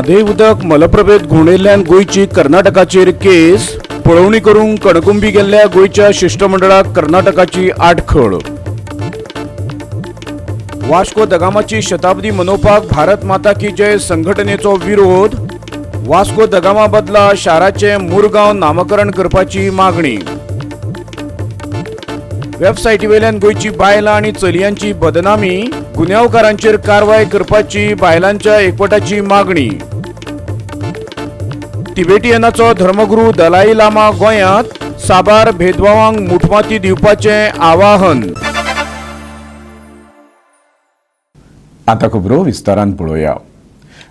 म्हादय उदक मलप्रभेत घुंवडिल्ल्यान गोंयची कर्नाटकाचेर केस. पळोवणी करूंक कणकुंबी गेल्ल्या गोंयच्या शिश्टमंडळाक कर्नाटकाची आटखळ. वास्को दगामाची शताब्दी मनोवपाक भारत माता की जय संघटनेचो विरोध. वास्को दगामा बदला शाराचे मुरगांव नामकरण करपाची मागणी. वेबसायटीवेल्यान गोंयची बायलां आनी चलयांची बदनामी. गुन्यांवकारांचेर कारवाय करपाची बायलांच्या एकवटाची मागणी. तिबेटियनाचो धर्मगुरू दलाई लामा गोंयांत. साबार भेदभावांक मुठमाती दिवपाचें आवाहन. आता खबरो विस्तारान पळोवया.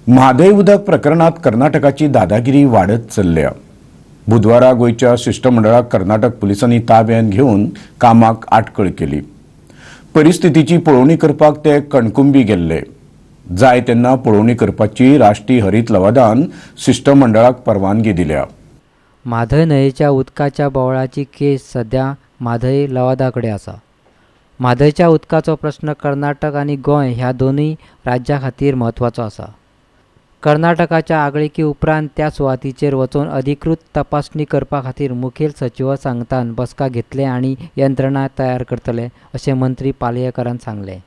म्हादय उदक प्रकरणात कर्नाटकाची दादागिरी वाडत चल्ल्या. बुधवारा गोंयच्या शिश्टमंडळाक कर्नाटक पुलिसांनी ताब्यात घेवन कामाक आटकळ केली. परिस्थितीची पळोवणी करपाक ते कणकुंबी गेल्ले. जाय तेन्ना पळोवणी करपाची राष्ट्रीय हरीत लवादान शिश्टमंडळाक परवानगी दिल्या. म्हादय न्हंयेच्या उदकाच्या बोवाळाची केस सध्या म्हादय लवादा कडेन आसा. म्हादयच्या उदकाचो प्रस्न कर्नाटक आनी गोंय ह्या दोनूय राज्यां खातीर म्हत्वाचो आसा. कर्नाटकाच्या आगळिकी उपरांत त्या सुवातीचेर वचून अधिकृत तपासणी करपा खातीर मुखेल सचिवा सांगतान बसका घेतले आनी यंत्रणा तयार करतले, अशें मंत्री पालयेकारान सांगलें.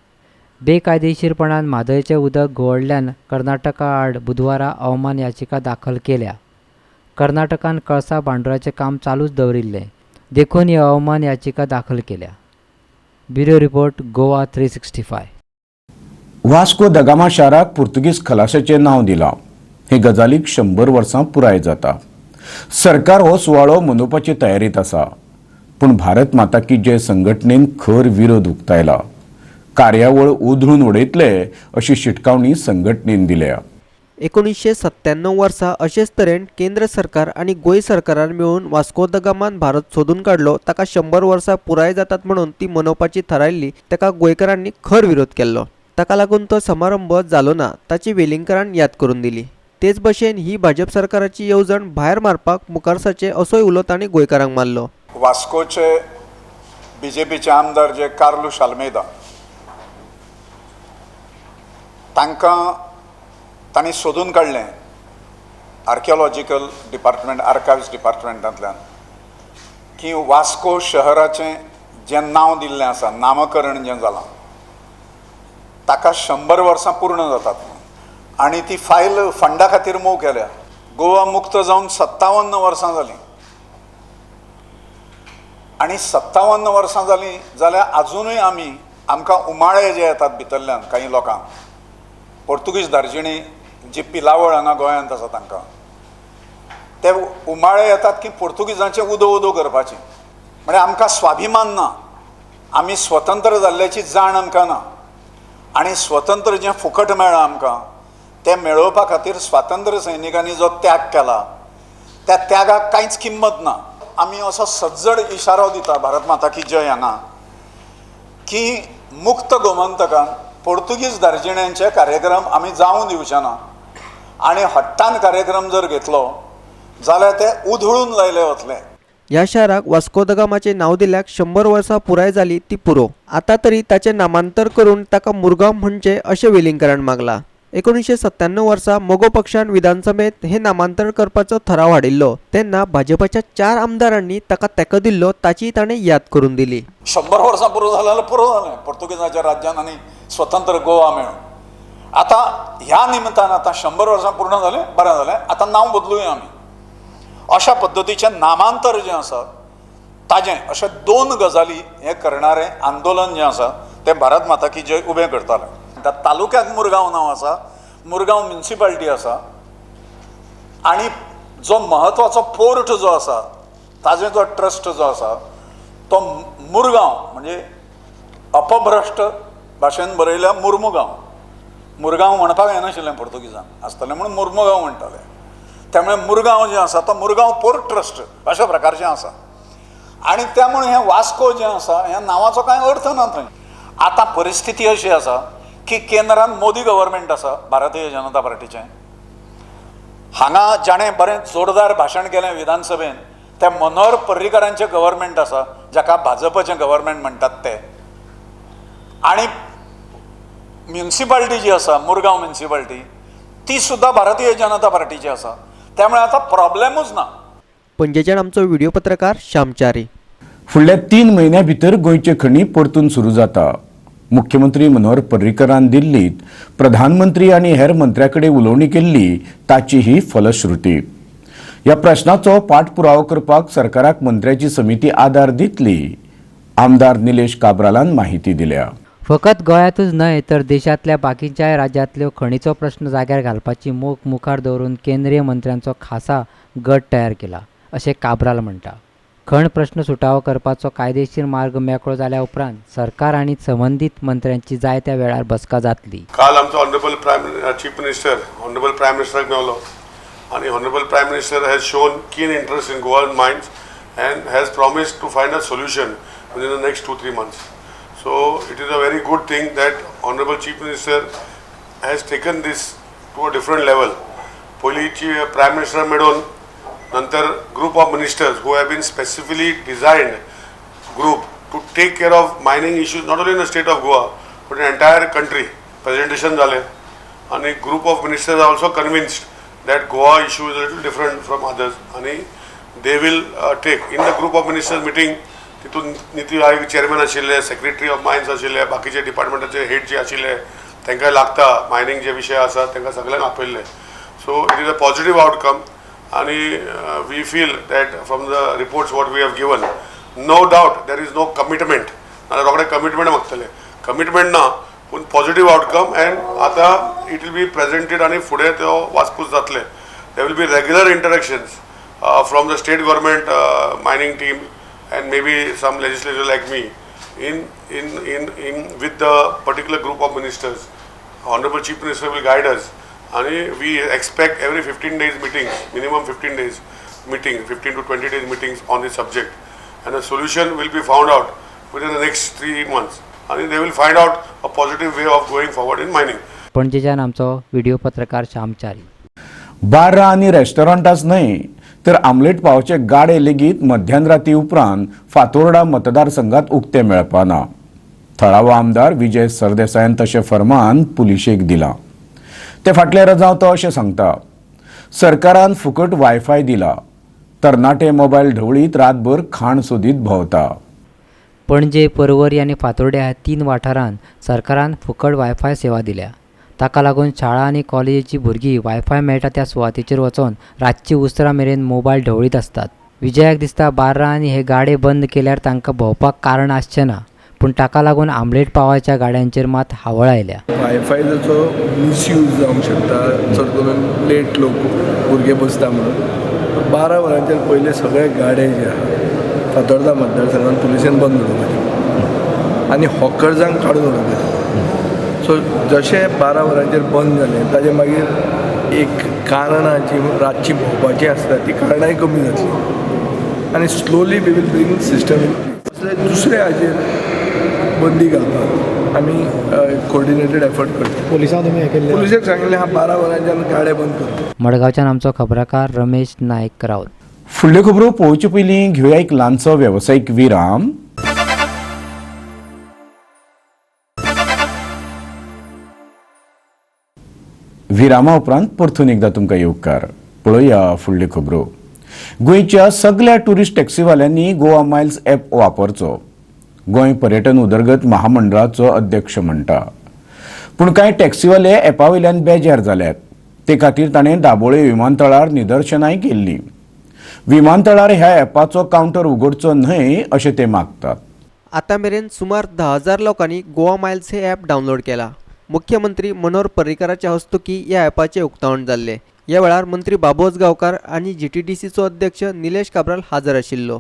बेकायदेशीरपणान म्हादयचें उदक घुंवडल्यान कर्नाटका आड बुधवारा अवमान याचिका दाखल केल्या. कर्नाटकान कळसा भांडुराचें काम चालूच दवरिल्लें, देखून ही अवमान याचिका दाखल केल्या. Bureau report, Goa 365. Vasco da Gama शाराक पुर्तुगीज खलाशाचें नांव दिलां. हे गजालीक 100 वर्सां पुराय जाता. सरकार हो सुवाळो मनोवपाचे तयारेंत आसा, पूण भारत माता की जय संघटनेन खर विरोध उक्तायला. कार्यावळ उधळून उडयतले अशी शिटकावणी संघटनेन दिल्या. 1997 वर्सा अशेच तरेन केंद्र सरकार आनी गोंय सरकारान मेळून वास्को the गामान भारत सोदून काडलो ताका 100 वर्सां पुराय जातात म्हणून ती मनोवपाची थारायल्ली. ताका गोंयकारांनी खर विरोध केल्लो. ताका लागून तो समारंभ जालो ना, ताची वेलिंगकारान याद करून दिली. तेच भशेन ही भाजप सरकाराची येवजण भायर मारपाक मुखार सरचें, असोय उलो तांणी गोंयकारांक मारलो. वास्कोचे बीजेपीचे आमदार जे कार्लूश आल्मेदा, तांकां तांणी सोदून काडलें आर्किओलॉजिकल डिपार्टमेंट, आर्कायव्स डिपार्टमेंटांतल्यान की वास्को शहराचें जें नांव दिल्लें आसा, नामकरण जें जालां, ताका 100 वर्सां पूर्ण जातात म्हणून आनी ती फायल फंडा खातीर मूव केल्या. गोवा मुक्त जावन 57 वर्सां जालीं आनी 57 वर्सां जालीं जाल्यार आजुनूय आमी आमकां उमाळे जे येतात भितरल्यान काही लोकांक, पोर्तुगीज धार्जिणी जी पिलावळ हांगा गोंयांत आसा, तांकां ते उमाळे येतात की पोर्तुगीजांचे उदो उदो करपाची. म्हळ्यार आमकां स्वाभिमान ना, आमी स्वतंत्र जाल्ल्याची जाण आमकां ना आनी स्वतंत्र जें फुकट मेळ्ळां आमकां, तें मेळोवपा खातीर स्वातंत्र्य सैनिकांनी जो त्याग केला, त्या त्यागाक कांयच किंमत ना. आमी असो सज्जड इशारो दिता भारत माता की जय हांगा की मुक्त गोमंतकान पोर्तुगीज धार्जिण्यांचे कार्यक्रम आमी जावं दिवचे ना आनी हट्टान कार्यक्रम जर घेतलो जाल्यार ते उधळून लायले वतले. ह्या शाराक वास्को the गामाचें नांव दिल्याक 100 वर्सां पुराय जाली ती पुरो, आतां तरी ताचें नामांतर करून ताका मुरगांव म्हणचें, अशें वेलिंगकारान मागलां. 1997 वर्सा मगो पक्षान विधानसभेंत हें नामांतर करपाचो थाराव हाडिल्लो, तेन्ना भाजपाच्या चार आमदारांनी ताका तेंको दिल्लो, ताची ताणें याद करून दिली. 100 वर्सां पुरो जालें जाल्यार पुरो जालें पोर्तुगीजाच्या राज्यान आनी स्वतंत्र गोवा मेळून. आतां ह्या निमतान आतां 100 वर्सां पूर्ण जालें, बरें जालें, आतां नांव बदलुया आमी, अशा पद्दतीचें नामांतर जें आसा ताजें, अशे दोन गजाली हें करणारें आंदोलन जें आसा तें भारत माता की जय उबें करतालें. आतां तालुक्याक मुरगांव नांव आसा, मुरगांव म्युनिसिपालिटी आसा आनी जो म्हत्वाचो पोर्ट जो आसा, ताजो जो ट्रस्ट जो आसा, तो मुरगांव म्हणजे अपभ्रश्ट भाशेन बरयल्या मुर्मुगांव. मुरगांव म्हणपाक येनाशिल्लें पोर्तुगीजांक आसतलें म्हणून मुर्मुगांव म्हणटाले. त्यामुळे मुरगांव जें आसा तो मुरगांव पोर्ट ट्रस्ट अशा प्रकारचें आसा आनी त्यामुळे हें वास्को जें आसा, ह्या नांवाचो कांय अर्थ ना थंय. आतां परिस्थिती अशी आसा की केंद्रान मोदी गव्हर्मेंट आसा, भारतीय जनता पार्टीचें. हांगा जाणें बरें जोरदार भाशण केलें विधानसभेन, त्या मनोहर पर्रीकारांचें गव्हर्मेंट आसा, जाका भाजपाचें गव्हर्मेंट म्हणटात ते. आनी म्युनिसिपालिटी जी आसा, मुरगांव म्युनिसिपालिटी, ती सुद्दां भारतीय जनता पार्टीची आसा. त्यामुळे आतां प्रॉब्लेमूच ना. पणजेच्यान आमचो व्हिडिओ पत्रकार श्यामचारी. फुडल्या 3 म्हयन्या भितर गोंयचे खणी परतून सुरू जाता. मुख्यमंत्री मनोहर पर्रीकरान दिल्लीत प्रधानमंत्री आनी हेर मंत्र्या कडेन उलोवणी केल्ली ताची ही फलश्रुती. ह्या प्रश्नाचो पाठपुरावो करपाक सरकाराक मंत्र्याची समिती आदार दितली, आमदार निलेश काब्रालान माहिती दिल्या. फकत गोंयांतूच न्हय तर देशांतल्या बाकीच्याय राज्यांतल्यो खणीचो प्रश्न जाग्यार घालपाची मोख मुखार दवरून केंद्रीय मंत्र्यांचो खासा गट तयार केला अशें काब्राल म्हणटा. खण प्रश्न सुटावो करपाचो कायदेशीर मार्ग मेकळो जाल्या उपरांत सरकार आनी संबंदीत मंत्र्यांची जायत्या वेळार बसका जातली. काल आमचो honourable prime chief minister honourable prime मिनिस्टराक मेवलो आनी honourable prime minister has shown keen interest in Goan mines and has promised to find a solution within the next 2-3 months. So it is a very good thing that honourable chief minister has taken this to a different level. पयलींची prime minister मेळून नंतर group of ministers who have been specifically designed group to take care of mining issues not only in the state of Goa but in entire country presentation जालें आनी group of ministers are also convinced that Goa issue is a little different from others आनी they will take in the group of ministers meeting. तितून NITI Aayog chairman आशिल्ले, secretary of mines आशिल्ले, बाकीचे डिपार्टमेंटाचे head जे आशिल्ले तांकां लागता मायनींग जे विशय आसा तांकां सगळ्यांक आपयल्ले. So it is a positive outcome आनी we feel that from the reports what we have given, no doubt there is no commitment. नाजाल्यार रोखडे कमिटमेंट मागतले, कमिटमेंट ना पूण पॉझिटिव्ह आउटकम अँड आतां it will be presented आनी फुडें तो वासपूस जातले. There will be regular interactions from the state government mining team and maybe some legislator like me in in in in with the particular group of ministers. Honourable chief minister will guide us आनी we expect every 15 days meetings, minimum 15 days meeting, 15 to 20 days meetings on this subject and a solution will be found out within the next 3 months आनी they will find out a positive way of going forward in mining. पणजेच्यान आमचो video पत्रकार श्यामचारी. बार्रां आनी रेस्टॉरंटांच न्हय तर omelette पावचे गाडे लेगीत मध्यान राती उपरांत फातोर्डा मतदारसंघात उक्ते मेळपाना. थळावो आमदार विजय सरदेसायान तशें फर्मान पुलिशेक दिलां. ते फाटले रजांव तो अशें सांगता, सरकारान फुकट वायफाय दिला, तरणाटे मोबायल ढवळीत रातभर खाण सोदीत भोंवता. पणजे, पर्वरी आनी फातोर्ड्या ह्या 3 वाठारांत सरकारान फुकट वायफाय सेवा दिल्या. ताका लागून शाळा आनी कॉलेजीची भुरगीं वायफाय मेळटा त्या सुवातेचेर वचून रातची उसरां मेरेन मोबायल ढवळीत आसतात. विजयाक दिसता बार्रां आनी हे गाडे बंद केल्यार तांकां भोंवपाक कारण आसचें ना, पूण ताका लागून आमलेट पावाच्या गाड्यांचेर मात हावळ आयल्या. वायफायचो मिसयूज जावंक शकता, चड करून लेट लोक भुरगे बसता म्हणून 12 वरांचेर पयले सगळे गाडे जे आहा फातोर्डा मतदारसंघान पुलिसेन बंद उडोवपाचे आनी हॉकर्सांक काडून उडोवपाचे. सो जशें 12 वरांचेर बंद जालें ताजे मागीर एक कारणां जी रातची भोंवपाची आसता ती कारणांय कमी जातली आनी slowly we will bring system in place. दुसऱ्या हाजेर बंदी घालपाक आमी कोऑर्डिनेटेड एफर्ट करता. पोलिसांक तुमी हें केल्लें? पुलिसेक सांगिल्लें हा 12 वरांच्यान गाडे बंद कर. मडगांवच्यान आमचो खबराकार रमेश नायक राऊत. फुडल्यो खबरो पळोवचे पयलीं घेवया एक ल्हानसो वेवसायीक विराम. विरामा उपरांत परतून एकदा तुमकां येवकार. पळोवया फुडल्यो खबरो. गोंयच्या सगळ्या ट्युरिस्ट टॅक्सीवाल्यांनी गोवा मायल्स ॲप वापरचो, गोंय पर्यटन उदरगत महामंडळाचो अध्यक्ष म्हणटा. पूण कांय टॅक्सीवाले ॲपा वयल्यान बेजार जाल्यात. ते खातीर ताणें दाबोळे विमानतळार निदर्शनांय केल्लीं. विमानतळार ह्या ॲपाचो कावंटर उगडचो न्हय अशें ते मागतात. आतां मेरेन सुमार 10,000 लोकांनी गोवा मायल्स हे ॲप डावनलोड केला. मुख्यमंत्री मनोहर पर्रीकराच्या हस्तुकी ह्या ॲपाचें उक्तावण जाल्लें. ह्या वेळार मंत्री बाबू आजगांवकार आनी GTDCचो अध्यक्ष निलेश काब्राल हाजर आशिल्लो.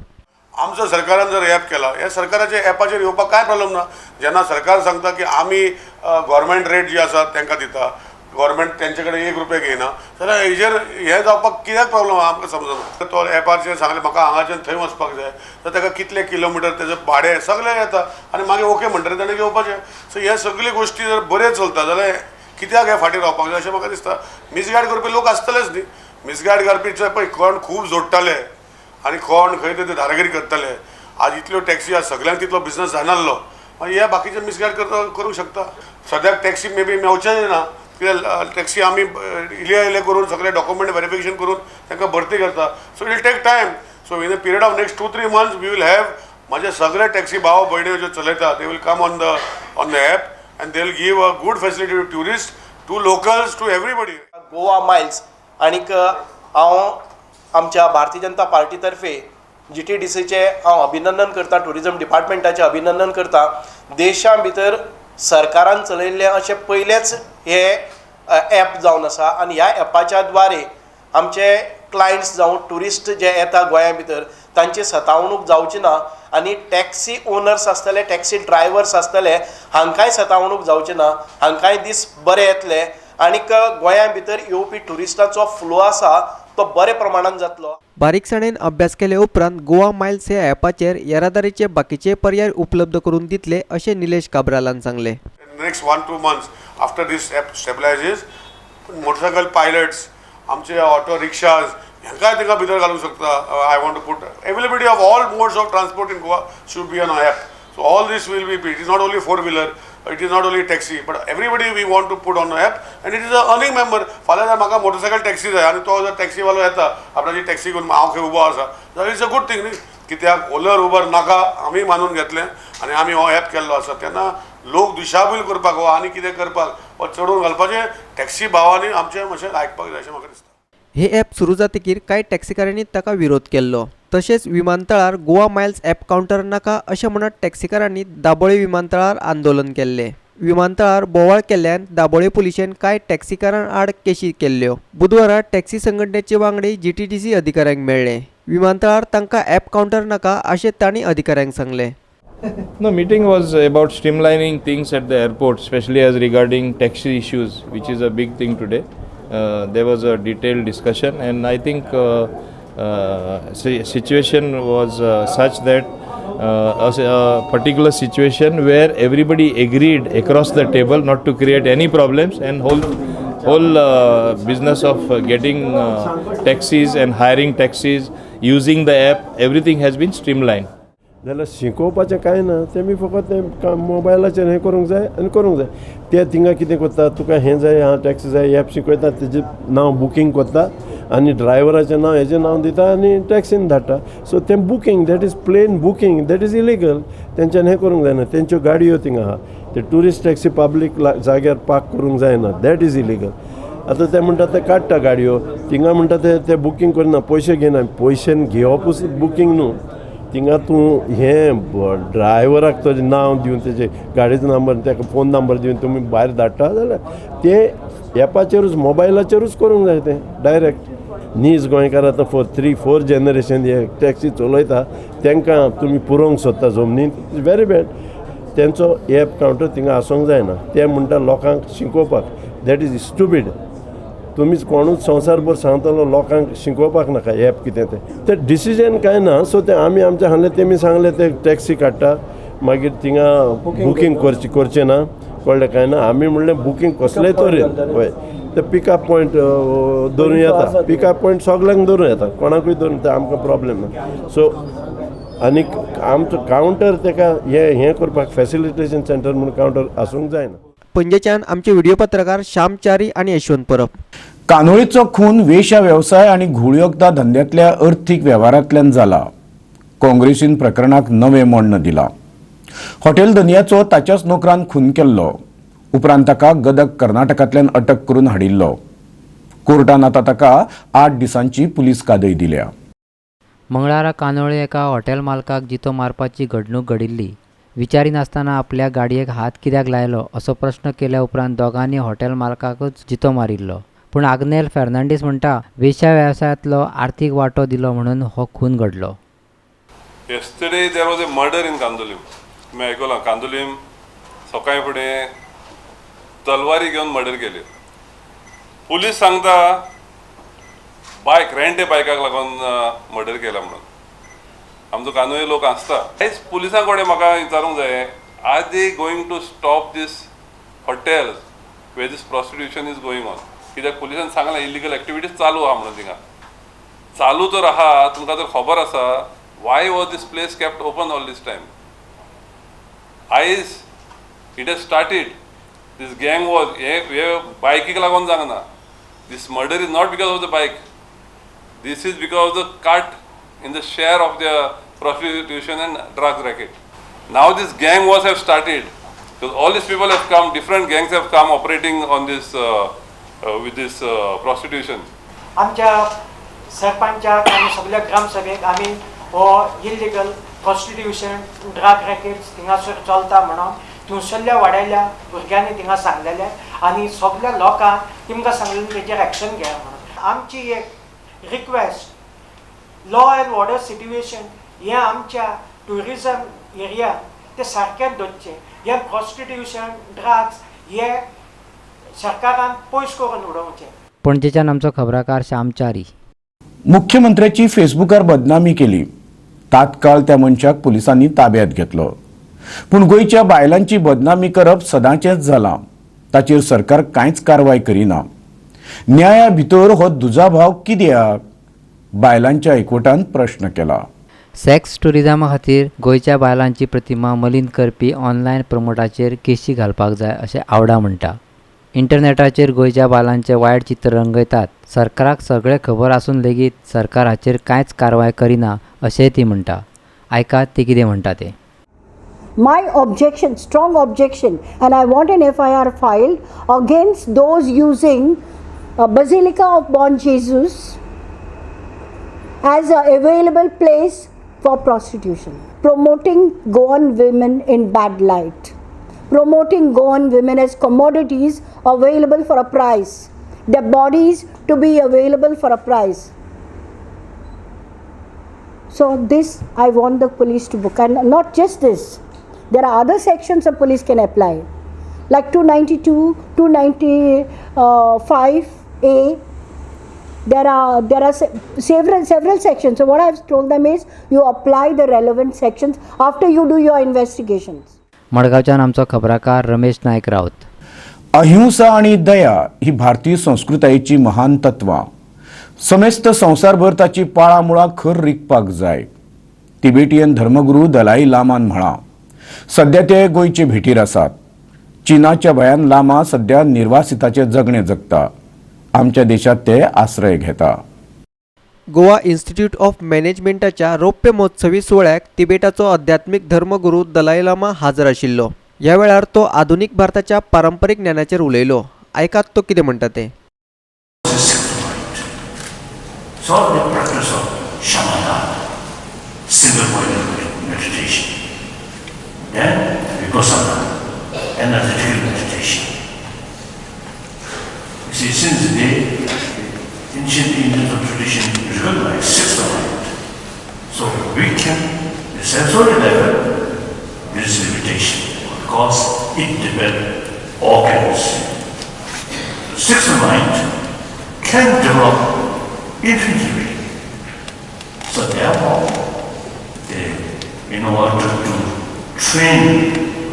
आमचो सरकारान जर ॲप केला, ह्या सरकाराच्या ॲपाचेर येवपाक कांय प्रॉब्लम ना. जेन्ना सरकार सांगता की आमी गव्हर्मेंट रेट जी आसा तांकां दिता, गव्हर्मेंट तेंचे कडेन 1 रुपया घेयना, जाल्यार हेजेर हें जावपाक कित्याक प्रॉब्लम आहा आमकां समजना. तो ॲपाचेर सांगलें म्हाका हांगाच्यान थंय वचपाक जाय, तर ताका कितले किलोमिटर तेजें भाडें सगळें येता आनी मागीर ओके म्हणटकीर ताणें घेवपाचें. सो हे सगळी गोश्टी जर बऱ्यो चलता जाल्यार कित्याक हे फाटीं रावपाक जाय अशें म्हाका दिसता. मिसगायड करपी लोक आसतलेच न्ही, मिसगायड करपी पळय कोण खूब जोडटाले आनी कोण खंय ते दादागिरी करताले. आज इतल्यो टॅक्सी आज सगळ्यांक तितलो बिजनस जायनासलो, मागीर हे बाकीचे मिसगायड करूंक शकता. सद्याक टॅक्सी मे बी मेवचें ना, कित्याक टॅक्सी आमी इल्ले इल्ले करून सगळे डॉक्युमेंट व्हेरिफिकेशन करून तांकां भरती करता. So it take time. So in a period of next 2-3 months we will have माझे सगळे टॅक्सी भाव भयणी ज्यो चलयता they will come on the app and they will give a good facility to tourist, to locals, to everybody. Goa Miles आनीक हांव आमच्या Bharatiya Janata party तर्फे GTDCचे हांव अभिनंदन करता, ट्युरिजम डिपार्टमेंटाचें अभिनंदन करता. देशा भितर सरकारान चलयल्लें अशें पयलेंच हे एप जावन आसा आनी ह्या एपाच्या द्वारे आमचे क्लायंट्स जावं ट्युरिस्ट जे येता गोंया भितर तांची सतावणूक जावची ना आनी टॅक्सी ओनर्स आसतले, टॅक्सी ड्रायव्हर्स आसतले हांकांय सतावणूक जावची ना, हांकांय दीस बरे येतले आनीक गोंया भितर येवपी ट्युरिस्टांचो फ्लो आसा तो बरे प्रमाणान जातलो. बारीकसाणेन अभ्यास केले उपरांत गोवा मायल्स ह्या ॲपाचेर येरादारीचे बाकीचे पर्याय उपलब्ध करून दितले अशें निलेश काब्रालान सांगलें. Next 1-2 months after this app stabilizes, motorcycle pilots, आमचे ऑटो रिक्षाज हांकांय तांकां भितर घालूंक शकता. I want to put availability of all modes of transport in Goa should be on app. So all this will be, it is not only four wheeler, it is not only taxi, but everybody we want to put on app and it is a earning member. फाल्यां जर म्हाका motorcycle taxi जाय आनी तो जर टॅक्सीवालो येता आपणाची taxi घेवन हांव खंय उबो आसा जाल्यार it's a good thing न्ही. कित्याक ओलर उबर नाका आमी मानून घेतलें आनी आमी हो ॲप केल्लो आसा. तेन्ना लोक दिशाभूल करपाक हो आनी कितें करपाक हो चडोवन घालपाचें टॅक्सी भावांनी आमचें मातशें आयकपाक जाय अशें म्हाका दिसता. हे ॲप सुरू जातकीर कांय टॅक्सीकारांनी ताका विरोध केल्लो. तशेंच विमानतळार गोवा मायल्स ॲप कावंटर नाका अशें म्हणत टॅक्सीकारांनी दाबोळे विमानतळार आंदोलन केल्लें. विमानतळार बोवाळ केल्ल्यान दाबोळे पुलिशेन कांय टॅक्सीकारां आड केशी केल्ल्यो. बुधवारा टॅक्सी संघटनेचे वांगडी GTDC अधिकाऱ्यांक मेळ्ळे. विमानतळार तांकां ॲप कावंटर नाका अशें तांणी अधिकाऱ्यांक सांगलें. No, meeting was about streamlining things at the airport, especially as regarding taxi issues, which is a big thing today. There was a detailed discussion, and I think situation was such that a particular situation where everybody agreed across the table not to create any problems, and whole business of getting taxis and hiring taxis, using the app, everything has been streamlined. जाल्यार शिकोवपाचें कांय ना, तेमी फकत तें मोबायलाचेर हें करूंक जाय आनी करूंक जाय. ते थिंगा कितें करता, तुका हें जाय, हां टॅक्सी जाय, एप शिकयता, तेजें नांव बुकींग करता आनी ड्रायव्हराचें नांव हेजें नांव दिता आनी टॅक्सीन धाडटा. सो तें booking, that is plain booking, that is illegal. तेंच्यान हें करूंक जायना. तेंच्यो गाडयो थिंगा आहा, ते ट्युरिस्ट टॅक्सी पब्लीक जाग्यार पार्क करूंक जायना, that is illegal. आतां ते म्हणटा ते काडटा गाडयो थिंगा, म्हणटा ते बुकींग करना, पयशे घेयना. पयशे घेवपूच बुकींग न्हू, थिंगा तूं हें ड्रायव्हराक तुजें नांव दिवन तेजें गाडयेचो नंबर ताका फोन नंबर दिवन तुमी भायर धाडटा जाल्यार ते एपाचेरूच मोबायलाचेरूच करूंक जाय तें डायरेक्ट. नीज गोंयकार आतां 4-3-4 जनरेशन हे टॅक्सी चलयता, तांकां तुमी पुरोवंक सोदता जमनीन, it's very bad. तेंचो एप कावंटर थिंगा आसूंक जायना. ते म्हणटा लोकांक शिकोवपाक, that is stupid. तुमीच कोणूच संवसारभर सांगतलो लोकांक शिकोवपाक नाका एप कितें तें. तें डिसिजन कांय ना. सो तें आमी आमचें सांगलें, तेमी सांगलें ते टॅक्सी काडटा, मागीर थिंगा बुकींग करचें ना, कळ्ळें कांय ना. आमी म्हणलें बुकींग कसलेय तरेन, हय ते पिकअप पॉयंट धरूं येता, पिकअप पॉयंट सगल्यांक धरूं येता, कोणाकूय धरून ते आमकां प्रॉब्लेम ना. सो आनीक आमचो कावंटर तेका हें करपाक फॅसिलिटेशन सेंटर म्हणून कावंटर आसूंक जायना. पणजेच्यान आमचे व्हिडिओ पत्रकार श्याम च्यारी आनी यशवंत परब. कानोळीचो खून वेश्या वेवसाय आनी घुवळी धंद्यांतल्या अर्थीक वेव्हारांतल्यान जाला. काँग्रेसीन प्रकरणाक नवें मोडण दिलां. हॉटेल धनयाचो ताच्याच नोकरान खून केल्लो. उपरांत ताका गदग कर्नाटकांतल्यान अटक करून हाडिल्लो. कोर्टान आतां ताका 8 दिसांची पुलीस कादय दिल्या. मंगळारा कानोळे एका हॉटेल मालकाक जितो मारपाची घडणूक घडिल्ली. विचारिनासतना आपल्या गाडयेक हात कित्याक लायलो असो प्रश्न केल्या उपरांत दोगांनी हॉटेल मालकाकूच जितो मारिल्लो. पूण आग्नेल फेर्नांडीस म्हणटा वेश्या वेवसायांतलो आर्थीक वांटो दिलो म्हणून हो खून घडलो. Yesterday there was a murder in Candolim. तुमी आयकलां, कांदोलीम सकाळी फुडें तलवारी घेवन मर्डर केली. पुलीस सांगता बायक रेंटे बायकाक लागून मर्डर केला म्हणून. आमचो कानोळी लोक आसता. आयज पुलिसां कडेन म्हाका विचारूंक जाय, are they going to stop this hotels where this prostitution is going on? कित्याक पुलिसान सांगलां इलिगल एक्टिविटीज चालू आहा म्हणून. थिंगा चालू तर आहा, तुमकां तर खबर आसा. Why was this place kept open all this time? आयज it has started. This gang was हे बायकीक लागून जावंक ना. This murder is not because of the bike. This is because of the cut in the share of the prostitution and drugs racket. Now this gang wars have started because all these people have come, different gangs have come operating on this with this prostitution. आमच्या सरपंचाक आनी सगळ्या ग्रामसभेक आमी हो illegal prostitution drug rackets थिंगासर चलता म्हणून थंयसरल्या वाड्याल्या भुरग्यांनी थिंगा सांगलेलें आनी सगळ्या लोकांक तिमकां सांगलेलें तेजेर एक्शन घेया म्हणून. आमची एक request, law and order situation हें आमच्या ट्युरिजम एरिया ते सारकें दवरचें. हें प्रोस्टिट्यूशन ड्रग्स हे सरकारान पयस करून उडोवचें. पणजेच्यान आमचो खबराकार श्याम च्यारी. मुख्यमंत्र्याची फेसबुकार बदनामी केली. तात्काळ त्या मनशाक पुलिसांनी ताब्यात घेतलो. पूण गोंयच्या बायलांची बदनामी करप सदांचेंच जालां. ताचेर सरकार कांयच कारवाय करिना. न्याया भितर हो दुजाभाव कित्याक? बायलांच्या एकवटान प्रश्न केला. सेक्स टुरिजमा खातीर गोंयच्या बायलांची प्रतिमा मलीन करपी ऑनलायन प्रमोटाचेर केशी घालपाक जाय अशें आवडा म्हणटा. इंटरनेटाचेर गोंयच्या बायलांचें वायट चित्र रंगयतात. सरकाराक सगळें खबर आसून लेगीत सरकार हाचेर कांयच कारवाय करिना अशेंय ती म्हणटा. आयकात ती कितें म्हणटा तें. My objection, strong objection, and I want an FIR filed against those using Basilica of Bon Jesus as an available place for prostitution, promoting Goan women in bad light, promoting Goan women as commodities available for a price, their bodies to be available for a price. So this I want the police to book, and not just this. There are other sections of police can apply, like 292, 295A. There are several sections. So what I've told them is, you apply the relevant sections after you do your investigations. मडगांवच्यान आमचो खबराकार रमेश नायक राऊत. अहिंसा आणि दया ही भारतीय संस्कृतायेची महान तत्वां. समेस्त संवसारभर ताची पाळां मुळां खर रिगपाक जाय. तिबेटियन धर्मगुरू दलाई लामान म्हळां. सध्या ते गोंयचे भेटीर आसात. चीनाच्या भयान लामा सध्या निर्वासिताचे जगणे जगता. आमच्या देशात ते आश्रय घेता. गोवा इन्स्टिट्यूट ऑफ मॅनेजमेंटाच्या रौप्य महोत्सवी सुवाळ्याक तिबेटाचो आध्यात्मीक धर्मगुरू दलाई लामा हाजर आशिल्लो. ह्या वेळार तो आधुनीक भारताच्या पारंपरीक ज्ञानाचेर उलयलो. आयकात तो कितें म्हणटा तें. So the practice of shamatha, single-pointed meditation, then vipassana, analytical meditation. You see, since the ancient Indian tradition recognized sixth mind, so we can, the sensory level, there is limitation because it develops organs. The sixth mind can develop infinitely. So therefore, in order to train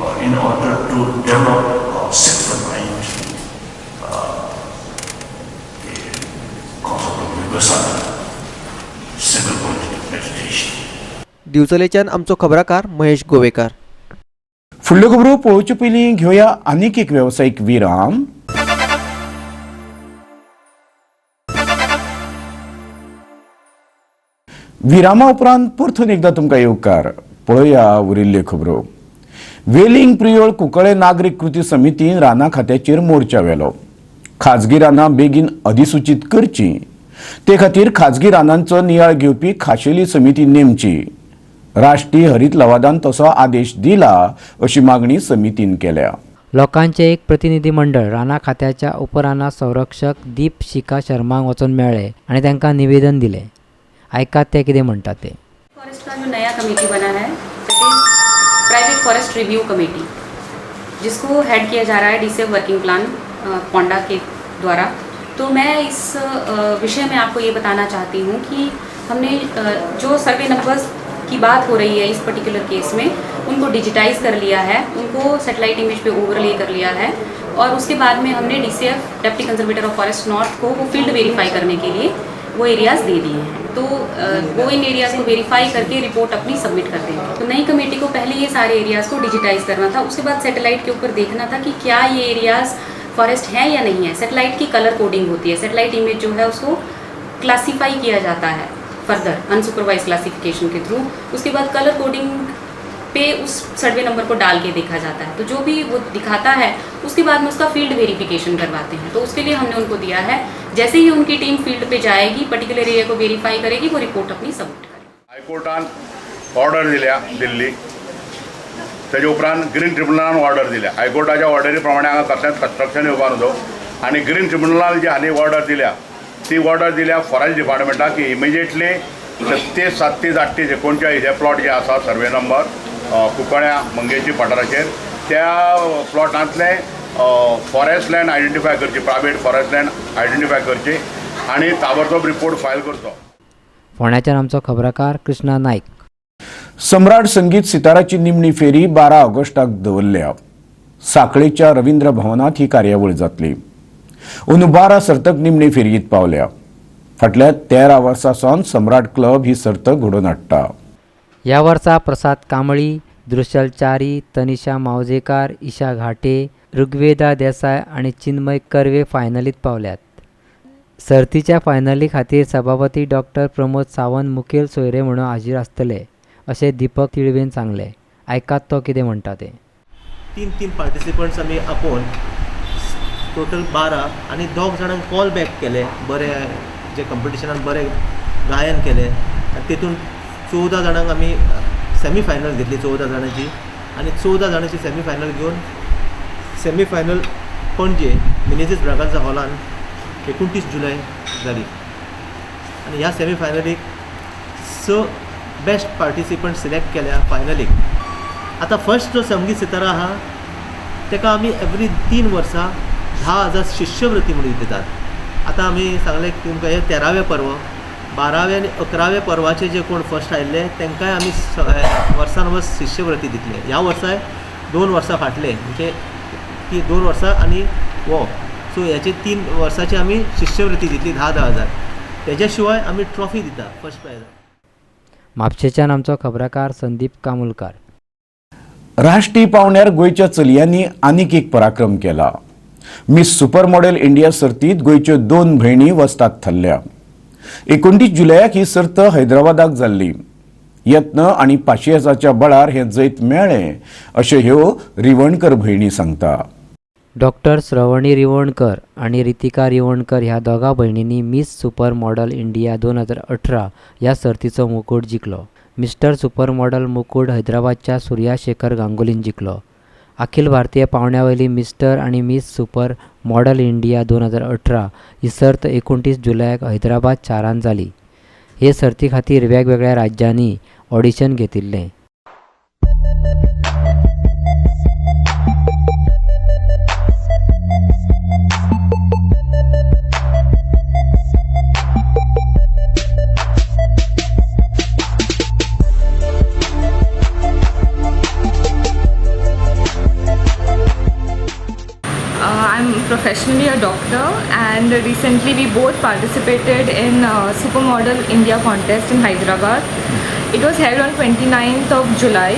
or in order to develop our sixth mind, the concept of vipassana, single-pointed meditation. दिवचलेच्यान आमचो खबराकार महेश गोवेकार. फुडल्यो खबरो पळोवचे पयलीं घेवया आनीक एक वेवसायीक विराम. विरामा उपरांत परतून एकदा तुमकां येवकार. पळोवया उरिल्ल्यो खबरो. वेलिंग प्रियोळ कुंकळे नागरीक कृती समितीन रानां खात्याचेर मोर्चा व्हेलो. खाजगी रानां बेगीन अधिसूचीत करची, ते खातीर खाजगी रानांचो नियाळ घेवपी खाशेली समिती नेमची. राष्ट्रीय हरीत लवादान तसो आदेश दिला अशी मागणी समितीन केल्या. लोकांचे एक प्रतिनिधी मंडळ रानां खात्याच्या उपरानां संरक्षक दीप शिखा शर्माक वचून मेळ्ळे आनी तांकां निवेदन दिलें. आयकात ते कितें म्हणटा ते. फॉरेस्ट का जो नया कमेटी बना है, प्राइवेट फॉरेस्ट रिव्यू कमेटी, जिसको हेड किया जा रहा है डीसीएफ वर्किंग प्लान पोंडा के द्वारा. तो मैं इस विषय में आपको ये बताना चाहती हूँ कि हमने जो सर्वे नंबर्स की बात हो रही है इस पर्टिकुलर केस में, उनको डिजिटाइज कर लिया है, उनको सेटेलाइट इमेज पे ओवरले कर लिया है और उसके बाद में हमने DCF deputy conservator of forest north को वो फील्ड वेरीफाई करने के लिए वो एरियाज़ दे दिए हैं. तो वो इन एरियाज़ को वेरीफाई करके रिपोर्ट अपनी सबमिट कर देंगे। तो नई कमेटी को पहले ये सारे एरियाज़ को डिजिटाइज करना था, उसके बाद सैटेलाइट के ऊपर देखना था कि क्या ये एरियाज़ फॉरेस्ट है या नहीं है। सैटेलाइट की कलर कोडिंग होती है, सैटेलाइट इमेज जो है उसको क्लासीफाई किया जाता है फर्दर अनसुपरवाइज क्लासिफिकेशन के थ्रू। उसके बाद कलर कोडिंग पे उस सर्वे नंबर को डाल के देखा जाता है, तो जो भी वो दिखाता है उसके बाद में उसका फील्ड वेरिफिकेशन करवाते हैं। तो उसके लिए हमने उनको दिया है, जैसे ही उनकी टीम फील्ड पे जाएगी, पर्टिकुलर एरिया को वेरीफाई करेगी, वो रिपोर्ट अपनी सबमिट करेगी। हायकोर्टान ऑर्डर दिल्या दिल्ली, तेजे उपरांत ग्रीन ट्रिब्युनलान ऑर्डर दिल्या। हायकोर्टाच्या ऑर्डरी प्रमाणे हांगा कसलेंच कन्स्ट्रक्शन येवपा न्हू आनी ग्रीन ट्रिब्युनलान जी हाली ऑर्डर दिल्या ती ऑर्डर दिल्या फॉरेस्ट डिपार्टमेंटाक की इमिजिएटली 37, 37, 38, 39 हे प्लॉट जे आसा सर्वे नंबर कुंकळ्या मंगेशी पठाराचेर त्या प्लॉटांतले फॉरेस्ट लँड आयडेंटिफाय करची, प्रायवेट फॉरेस्ट लँड आयडेंटिफाय करची आनी ताबडतोब रिपोर्ट फायल करचो। फोंड्याच्यान आमचो खबराकार कृष्णा नायक। सम्राट संगीत सिताराची निमणी फेरी 12 ऑगस्टाक दवरल्या। साखळेच्या रवींद्र भवनात ही कार्यावळ जातली। अंदू 12 सर्तक निमणी फेरयेंत पावल्या। फाटल्या 13 वर्सां सावन सम्राट क्लब ही सर्त घडोवन हाडटा। ह्या वर्सा प्रसाद कांबळी, दृशल च्यारी, तनिषा मावजेकार, ईशा घाटे, ऋग्वेदा देसाय आनी चिन्मय कर्वे फायनलीत पावल्यात। सर्तीच्या फायनली खातीर सभापती डॉक्टर प्रमोद सावंत मुखेल सोयरे म्हणून हाजीर आसतले अशें दीपक तिळवेन सांगलें। आयकात तो कितें म्हणटा तें। 3 पार्टिसिपंट्स आमी आपोवन टोटल 12 आनी 2 जाणांक कॉल बॅक केले, बरे जे कंपिटिशनान बरें गायन केलें आनी तेतून 14 जाणांक आमी सेमी फायनल घेतली, 14 जाणांची आनी 14 जाणांची सेमी फायनल घेवन सेमी फायनल पणजे मिनेझीस ब्रागांझा हॉलान 29 जुलय जाली आनी ह्या सेमी फायनलीक 6 बेस्ट पार्टिसिपंट सिलेक्ट केल्या फायनलीक। आतां फर्स्ट जो संगीत सितारा आहा तेका आमी एवरी 3 वर्सां 10,000 शिश्यवृत्ती म्हणून दितात। आतां आमी सांगलें तुमकां हें 13वें पर्व, 12वें आनी 11वें पर्वाचे जे कोण फर्स्ट आयिल्ले तांकांय आमी वर्सान वर्स शिश्यवृत्ती दितले। ह्या वर्साय 2 वर्सां फाटले म्हणजे ती 2 वर्सां आनी हो सो हेचे 3 वर्साची आमी शिश्यवृत्ती दितली 10,000। तेज्या शिवाय आमी ट्रॉफी दिता फर्स्ट प्रायज। म्हापशेच्यान आमचो खबराकार संदीप कामुलकार। राष्ट्रीय पावंड्यार गोंयच्या चलयांनी आनीक एक पराक्रम केला। मिस सुपर मॉडेल इंडिया सर्तीत गोंयच्यो 2 भयणी वस्ताद थारल्या। 29 जुलयाक ही सर्त हैदराबादाक जाल्ली। यत्न आनी पाशियेसाच्या बळार हें जैत मेळ्ळें अशें ह्यो रिवणकर भयणी सांगता। डॉक्टर श्रवणी रिवणकर आनी रितिका रिवणकर ह्या दोगां भयणींनी मिस सुपर मॉडेल इंडिया 2018 ह्या सर्तीचो मुकूट जिखलो। मिस्टर सुपर मॉडेल मुकूट हैदराबादच्या सूर्या शेखर गांगुलीन जिखलो। अखिल भारतीय पावंड्या वयली मिस्टर आनी मिस सुपर मॉडेल इंडिया 2018 ही सर्त 29 जुलयाक हैदराबाद शारांत जाली। हे सर्ती खातीर वेगवेगळ्या राज्यांनी ऑडिशन घेतिल्लें। I'm professionally a doctor and recently we both participated in Supermodel India contest in Hyderabad. It was held on 29th of July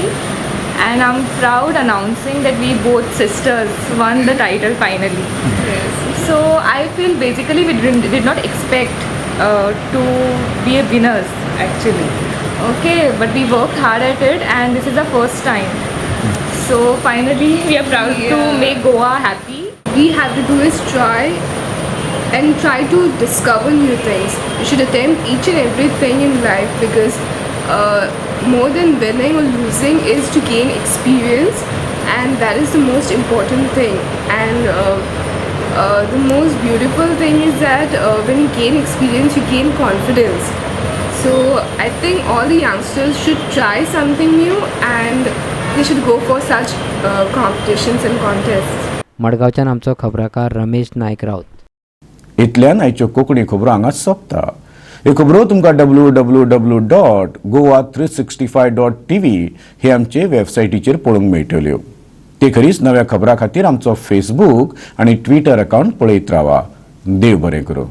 and I'm proud announcing that we both sisters won the title finally. Yes. So I feel basically we did not expect to be a winners actually. Okay, but we worked hard at it and this is the first time. So finally we are proud to make Goa happy. We have to do is try and try to discover new things. You should attempt each and everything in life because more than winning or losing is to gain experience, and that is the most important thing. And the most beautiful thing is that when you gain experience, you gain confidence. So I think all the youngsters should try something new and they should go for such competitions and contests. मडगांवच्यान आमचो खबराकार रमेश नायक राउत। इतल्यान आयच्यो कोंकणी खबरो हांगा सोंपता। ह्यो खबरो तुमकां www.goa365.tv हे आमचे वेबसायटीचेर पळोवंक मेळटल्यो। ते खेरीज नव्या खबरां खातीर आमचो फेसबूक आनी ट्विटर अकावंट पळयत रावा। देव बरें करूं।